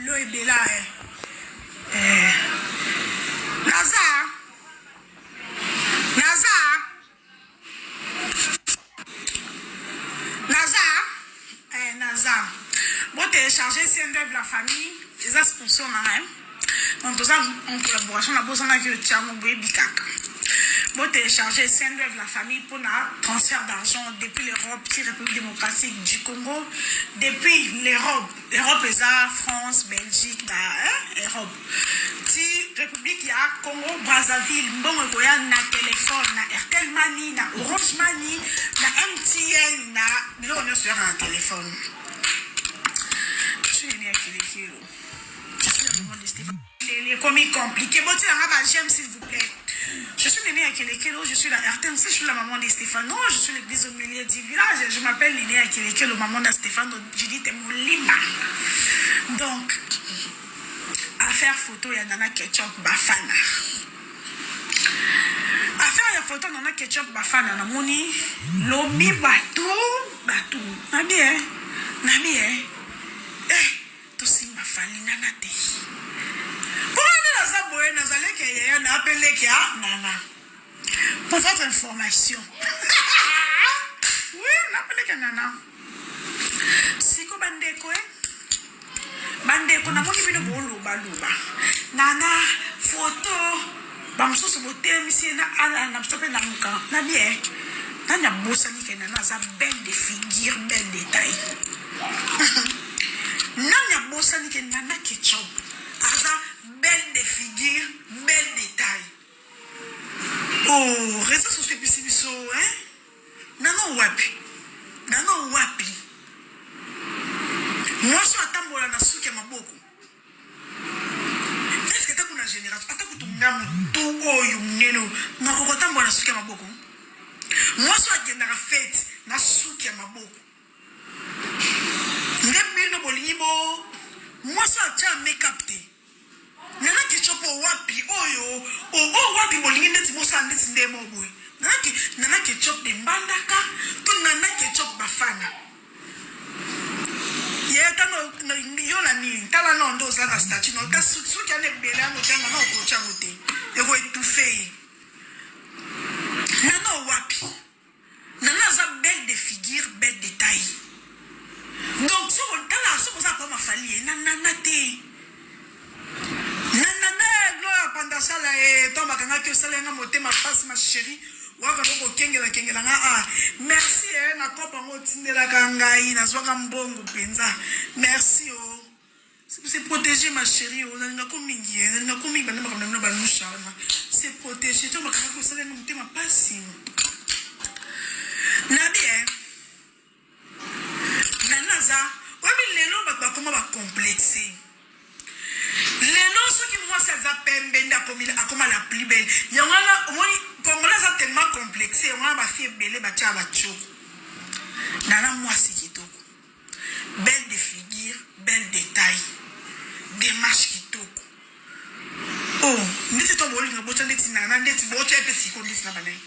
Lo ebela eh. Eh. Naza. Naza. Naza. Eh, naza. Bo télécharger CNDF la famille, eza sponsor na ngai. Donc toza en collaboration na bozangaki otiango boyebi kaka. Bo télécharger CNDF la famille pour na transfert d'argent depuis l'Europe, ti République démocratique du Congo, depuis l'Europe. Europe eza France, Belgique, ba hein, Europe. Ti République ya Congo Brazzaville, mbongo ekoya na téléphone, na Airtel Money, na Orange Money, na MTN, na biloko nyonso yaka na téléphone. Je suis nene ya Kilekelo. Je suis la maman de Stéphane. Ekomi compliqué. Botiela nga ba j'aime s'il vous plaît. Je suis Néné Akelekelo, je suis la RTNC, je suis la maman de Stéphano, je suis l'église au milieu du village. Je m'appelle Néné Akelekelo, maman de Stéphano, Judith Molimba. Donc, affaire photo ya Nana Ketchup Bafana. Affaire ya photo Nana Ketchup Bafana, namoni lobi batu batu. Nabi eh, nabi eh. Eh, Tosimba Fally nana te. Pona nde naza boye naza leki ya yaya na pe leki ya nana. Pour votre information. oui, na pe leki ya nana. Siko bandeko eh. Bandeko namoni bino boloba loba. Nana photo bamosusu botelemisi ye na ala na biso mpe na moka na bien nani abosani ke nana aza belle de figure belle de taille Nani abosani ke Nana Ketchup aza belle de figure, belle de taille. Oh, réseaux sociaux epesi biso hein? Nana wapi? Nana wapi? Mwasi atambola na suki ya maboko. Est-ce que ata kuna génération, ata kutu nga motu oyo monene oyo, nakoki kotambola na suki ya maboko? Mwasi oyo akendaka fete na suki ya maboko. Nde bino bolingi bo mwasi oyo atia make up te nana ketchup oyo wapi oyo oyo wapi bolingi ndeti bosala ndeti nde mo boye nana ke nana ketchup de mbandaka to nana ketchup bafana ye tano yo na nini tala no nde oza na statut na ota soki ana ebele yango te nana okotia yango te eko étouffe ye nana wapi Nana aza belle de figure belle de taille donc soki tala soki oza koma fali ye na nana te na nana ya gloire panda sala ye ntango bakangaki osala nga motema pasi ma chérie waka ko kokengela kengela nga ah merci eh na kopa yango otindelaka ngai nazwaka mbongo mpenza merci oh Se proteger ma cherie oh nalinga ko mingi eh nalinga ko mingi banda makambo na bino ba lusha wana se proteger to bakanga kosala nga motema pasi nabi eh nani naza oyebi lelo bato bakoma ba complexe lelo soki mwasi aza pembe nde akomi akoma la plus belle yango wana omoni congolais aza tellement complexe yango wana bafi ebele batyaka batioko nana mwasi kitoko Belle de figure, belle de taille, demarche kitoko. Oh, ndeti to bolinga botya ndeti nana ndeti botya ye mpe siko ndeti na bana ye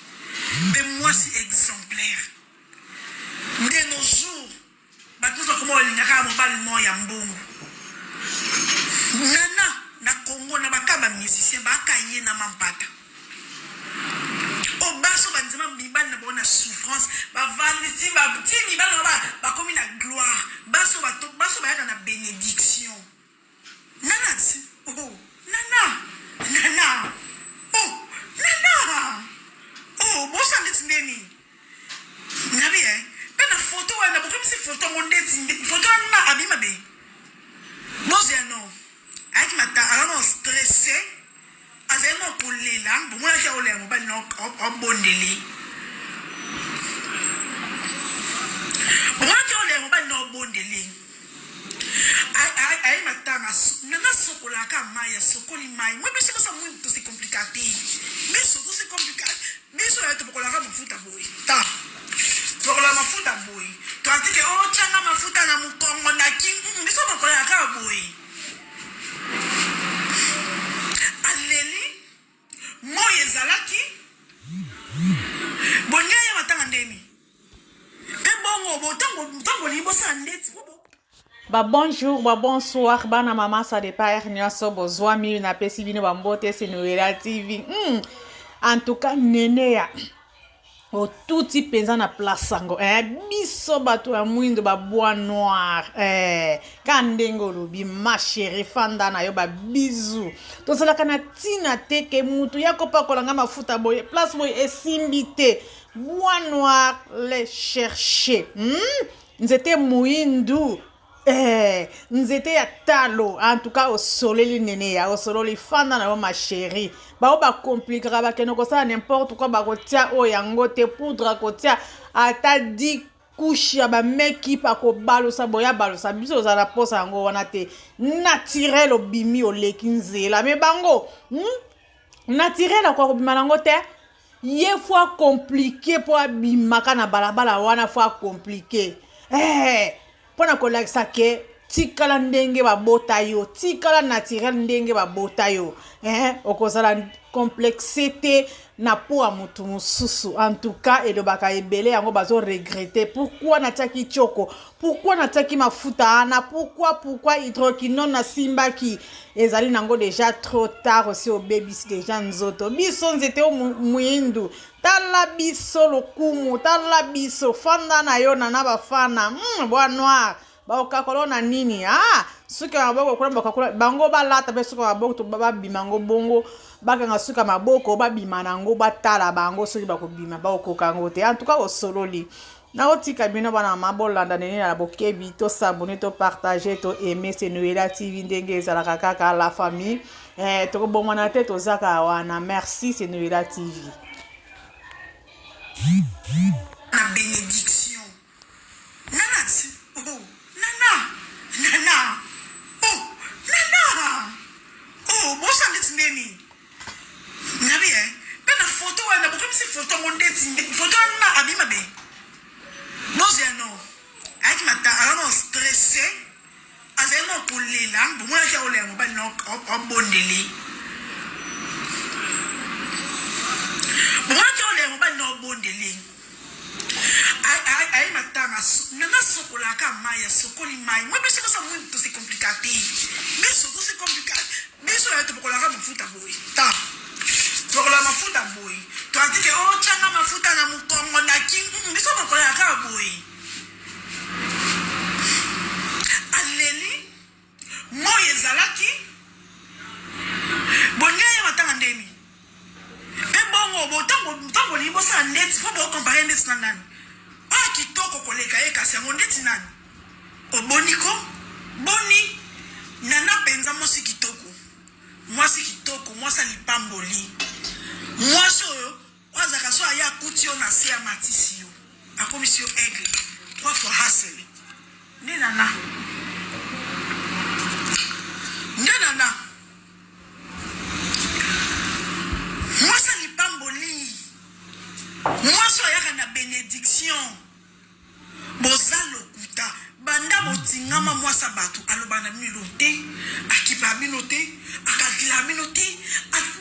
mpe mwasi exemplaire. De nos jours bato nyonso bakoma balinga kaka mobali moko ya mbongo. Nana na Congo na baka ba musicien baka ye na mampata. Oyo basi oyo bandima mibali na bango na souffrance bavandi ti ba ti mibali na bango bakomi na gloire basi oyo bato basi oyo bayaka na benediction nana ti oh nana nana oh nana oh bosala ndeti nde nini nabi eh mpe na foto wana bokomisi foto yango ndeti foto wana abima be bozela no ayaki mata aza na stresse Azali na kolela, bomonaki aolela mobali na obondeli. Bomonaki aolela mobali na obondeli. Aye matanga nanga asokolaka mai asokoli mai moi biso kosa moi tose komplika te biso tose komplika biso na topokolaka mafuta boye ta topokolaka mafuta boye toatike otyanga oh, mafuta na mokongo na ki biso tokolaka boye Aleli moi ezalaki bolingi aya matanga ndeni mpe bongo ntango bolingi bosala ndeti. Ba bonjour, ba bonsoir bana mama ça dépend heure nyonso bozwami napesi bino ba mbote c'est Noela TV. En tout cas Neneya otuti mpenza na place yango eh, biso bato ya mwindo ba bois noir eh, ka ndenge olobi ma chérie fanda na yo ba bisous tozalaka na ntina te ke mutu ya kopakola nga mafuta boye place boye esimbi te bois noir le chercher Nzete muindu eh, nzete ya talo en tout cas osoleli nene ya osololi fanda na yo ma chérie bao bakomplikaka bakende kosala n'importe quoi bakotia oyo yango te poudre akotia ata 10 couche ya bamekip akobalusa boye abalusa biso ozala na mposa yango wana te naturel obimi oleki nzela me bango Naturel akoka kobima nango te ye fo acomplike mpo abimaka na balabala wana fo acomplike eh, mpo na kolakisa ke tikala ndenge babota yo tikala naturel ndenge babota yo eh, okozala complexe te na po ya motu mosusu en tout cas elobaka ebele yango bazo regrette pourquoi natiaki tioko pourquoi natiaki mafuta wana pourquoi pourquoi hydroquinone nasimbaki ezali nango deja trop tard osi obebisi deja nzoto biso nzete o muindu tala biso lokumu tala biso fanda na yo nana bafana bois noir bakokakola na nini ah suki ya maboko kuna bakakola bango balata mpe suki ya maboko to babima yango bongo bakanga suki ya maboko babima na yango batala bango soki bakobima bakokoka yango te en tout cas osololi Nakotika bino bana mama bolanda nene na bokebi to s'abonner to partager to aimer c'est Noela TV ndenge ezalaka kaka la famille eh, tokobongwana te tozaka wana merci c'est Noela TV. Na benediction nana oh nana nana oh nana oh bosa ndeti ndeni Nabi eh pe na photo wana bokomisi photo yango ndeti photo wana abi mabe bozela no ayaki mata aza no stresse azali no kolela bomonaki aolela mobali na obondeli bomonaki aolela mobali na obondeli aye matanga nanga asokolaka mai asokoli mai mwa biso kosa mwindu tose komplika te biso tose komplika biso naye topakolaka mafuta boye ta topakolaka mafuta boye toatike otyanga oh, mafuta na mokongo na ki biso topakolaka kaka boye aleli moi ezalaki bolingi aye matanga ndeni mpe bongo ntango bolingi bosala ndeti mpo bokompare ndeti na nani oyo kitoko koleka ye kasi yango ndeti nani oboni ko boni nana mpenza mwasi kitoko mwasi kitoko mwasi ya lipamboli mwasi oyo oyo azalaka so aye akuti yo na se amatisi yo akomisi yo aigle trois fois hasele nde nana nde nana mwasi ya lipamboli mwasi oyo ayaka na benediction Boza lokuta banda botingama mwasi ya batu aloba na bino eloko te akipaka bino te akalkilaka bino te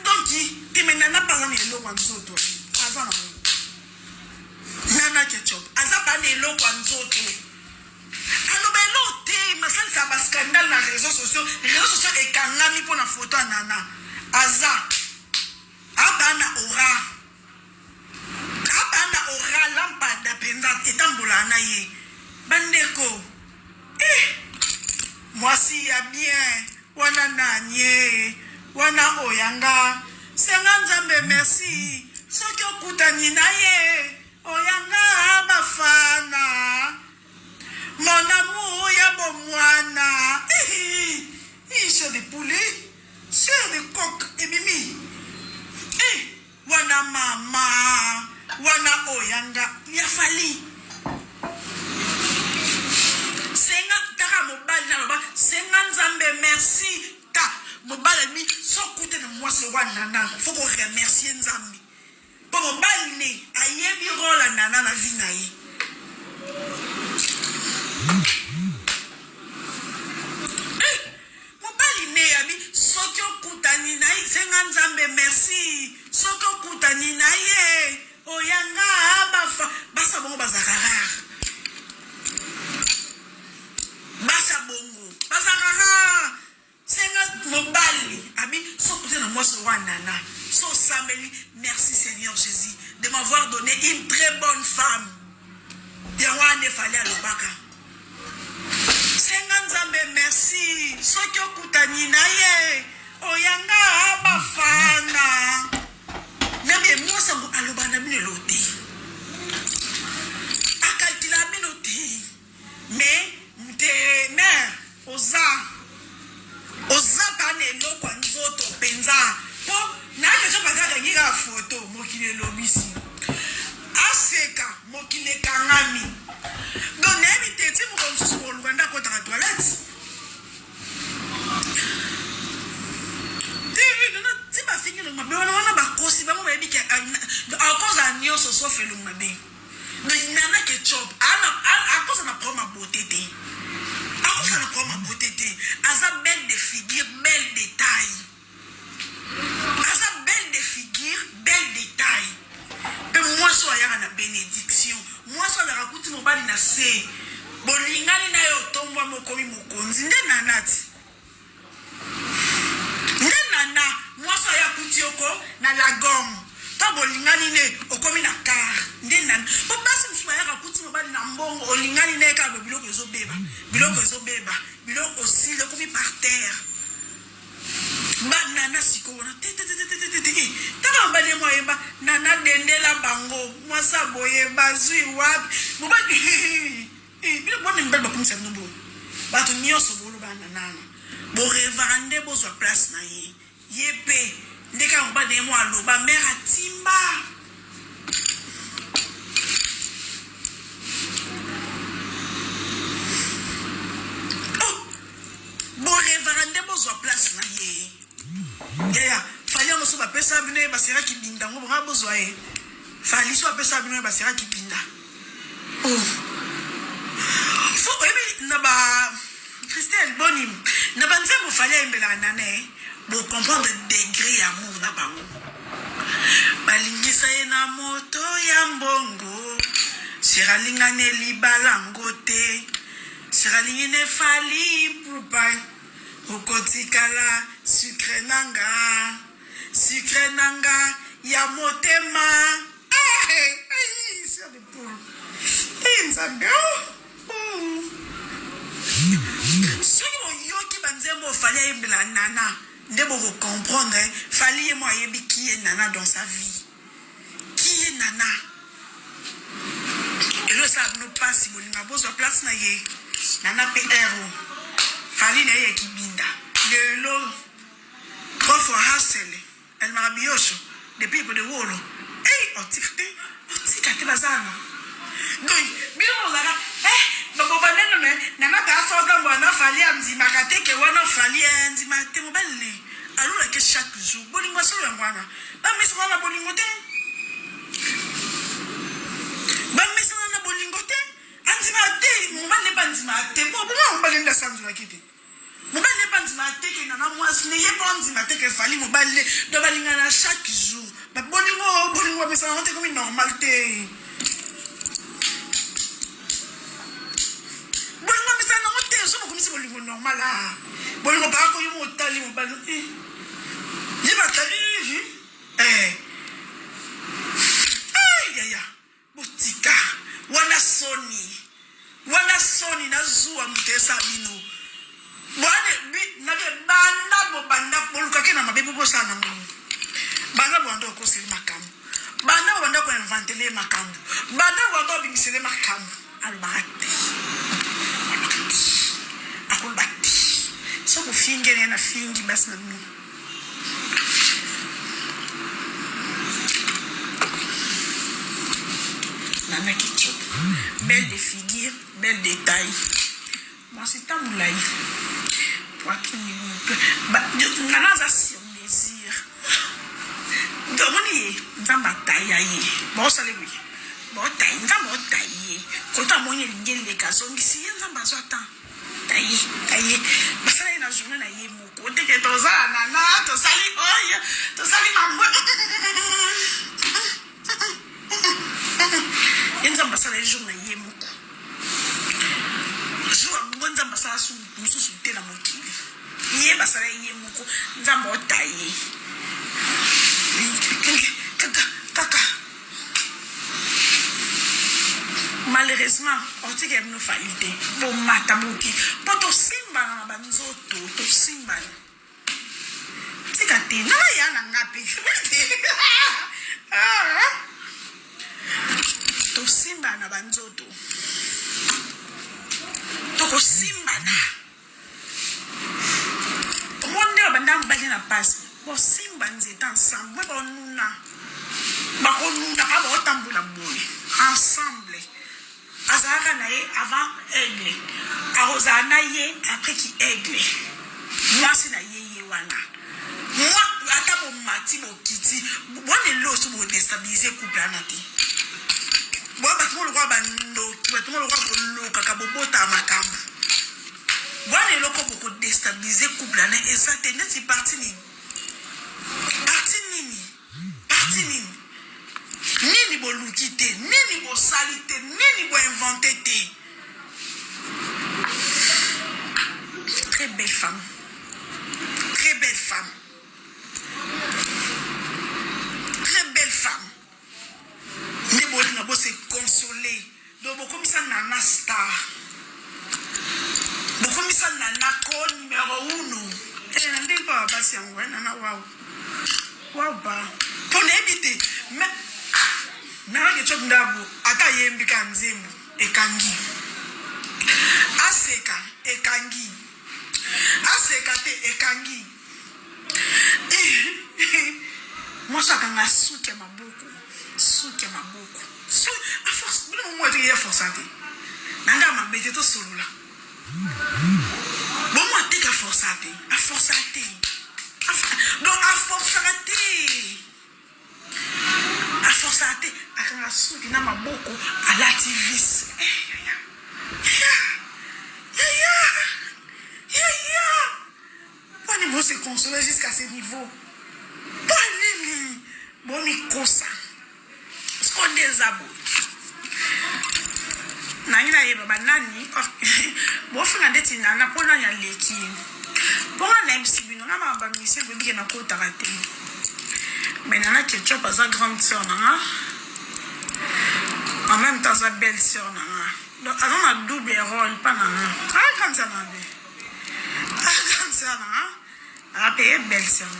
donc te me nana pe aza na eloko ya nzoto aza na ngo nana ketchup aza pa na eloko ya nzoto aloba eloko te masalisa ba scandale na réseaux sociaux réseaux sociaux ekangami mpo na photo ya nana aza abana aura Abanda orala mpanda penza etambolaka na ye bandeko eh mwasi ya bien wana nanie wana oya nga senga nzambe merci soki okutani na ye oya nga bafana mon amour ya bomwana eh, eh, chair de poulet chair de coq ebimi eh Wana mama wana oya nga ya fally senga taka mobali na loba senga nzambe merci ta mobali mi sokute na mwasi wana nana faut ko remercier nzambe po mobali ne ayebi role ya nana na vie na ye eh, Mobali ne abi soki okutani na ye senga nzambe merci soki okutani na ye oya nga bafa basa bongo bazalaka rare basa bongo. mwasi lokola Nana. So osambeli, merci Seigneur Jesus de m'avoir donné une très bonne femme. Yango wana nde Fally alobaka. Senga Nzambe merci soki okutani na ye oyanga bafana. Nzambe mwasi yango aloba na bino elo te. Akalkila bino te. Mais te mère oza oza pa na eloko ya nzoto mpenza mpo nayaki eco akangi kaka foto mokili elobisi aseka mokili ekangami donc nayebi te ti mokolo mosusu koluka nde akotaka toilette ti bafingi elongi mabe wana wana bakosi bango bayebi ke akozala nyonso sauf elongi mabe. Donc Nana Ketchup akoza na problème ya beauté te. Akoza na problème ya beauté te. Aza belle de figure, belle de taille. Aza belle de figure, belle de taille. Pe mwasi oyo ayaka na benediction. Mwasi oyo alaka kuti mobali na se. Bolingani na ye otombwami okomi mokonzi nde Nana ti. Nde nana mwasi oyo akuti yo ko na lagom to bolingani ne okomi na car nde nana po basi mosusu bayaka akuti mobali na mbongo olingani naye kaka boye biloko ezobeba biloko ezobeba biloko osili okomi par terre ba nana sikoyo wana te te te te te te te tala mobali ye mwa ayemba nana dendela bango mwasi aboye bazwi wapi mobali Eh, bino boni mibali bakumisa bino bongo bato nyonso boloba na nana borevaka nde bozwa place na ye ye mpe nde kaka mobali na ye mwa aloba mare atimba oh, borevaka nde bozwa place na ye yaya fali yango so bapesa bino ye basera kibinda yango bonga bozwa ye fali so bapesa bino ye basera kibinda Oh. Fo oyebi na ba Christelle boni na ba nzembo Fally ayembelaka nana eh bo comprendre degré ya amour na bango. Balingisa ye na moto ya mbongo Sera alingane libala ngo te Sera alingi ne Fally Ipupa okotikala sucre nanga sucre nanga ya motema soki boyoki banzembo Fally ayembela nana nde bokocomprendre Fally ye mo ayebi qui est nana dans sa vie qui est nana elo esala bino mpasi bolinga bozwa place na ye nana mpe ero Fally na ye ya kibinda lelo trois fois hasele El maravilloso depuis de wolo hey otika te otika te baza na donc bino bozalaka eh bobanda nano nana ta asoka mbwana fali andimaka te ke wana fali andima te mobali ne alulake chaque jour bolingo solo yango wana bamesana na bolingo te bamesana na bolingo te andima te mobali ne bandima te bongo mobali nde asanzolaki te Mobali ne bandima te ke nana mwasi ne ye mpo andima te ke fali mobali ne donc balingana chaque jour ba bolingo bolingo bamesana yango te ekomi normal te bolingo bamesana yango te so bokomisi bolingo normal a bolingo bako yo motali mobali eh. ye batali eh. eh, yaya Botika wana soni wana soni na zuwa moto esa bino bwane na banda bobanda bolukaki na mabe bobosala na ngo banda bobanda okoseli makambo banda bobanda koinventele makambo banda bobanda obimisele makambo alobaka te alobaka te akoloba te so bofingeli ye na fingi basi na bino Nana Ketchup. Belle de figure, belle de taille. Mwasi ta molai. Poitrine Nana aza sur mesure. Omoni ye Nzambe ataya ye. Baosala boye. Baotaye Nzambe otaye ye. Koto amoni elingi eleka azongisi ye Nzambe azwa temps. Taye, taye. Basala ye na journée na ye moko. Oteke toza nana tosali oyo tosali mambo ye nzambe asala ye jour na ye moko jour yango nzambe asala mosusu te na mokili ye basala ye moko nzambe ota ye. Malheureusement, otika bino fali te. Bomata boki. Po tosimbana na banzoto, tosimbana. Tika te, nanga ya na nga pe. Ah. Tosimbana na banzoto. Tokosimbana. Omoni nde babanda mobali na pasi. Bosimba nzete ensemble, bonuna. Bakonuna kaka baotambola boye ensemble. Azalaka na ye avant aigle, akozala na ye après ki aigle. Mwasi na ye ye wana. Mwa ata bomati bokiti, wana eloso bo destabiliser couple wana te. Boya bato moko lokola bandoki, bato moko lokola bolokaka bobotaka makambo. Wana eloko boko destabiliser couple wana eza te neti parti nini? Parti nini? Parti nini? Nini boluki te? Nini bosali te? Nini bo inventer te? Très belle femme. Très belle femme. Très belle femme. Nde bolinga bo se consoler. Donc bokomisa Nana star. Bokomisa Nana ko numero uno. Eh na ndenge pa basi yango eh Nana wow. Wow ba. Po nayebi te mais Nana Ketchup ndabu ata ayembi ka nzembo ekangi. Aseka ekangi. Aseka te ekangi. Mwasi akanga suki ya maboko. Suki ya maboko. A force bino momo ete ya force te. Na nga mabe te tosolola. Bomo ateka force te. A force te. Donc a force te. A force te. Akanga suki na maboko alati vis. Eh, yaya. Yaya. Yaya. Poni bo se consoler jusqu'à ce niveau? Po nini bomikosa? Sikoyo nde eza boye. Nangi nayeba banani bofinga ndeti nana mpo nani aleki ye. Mpo nga nayebisi bino nga makambo ya musicien boyebi ke nakotaka te. Mais Nana Ketchup aza grande sœur na nga. En même temps aza belle sœur na nga. Donc aza na double rôle pa na nga. Ah grande sœur na nga. Ah grande sœur na nga. Aza pe belle sœur na nga.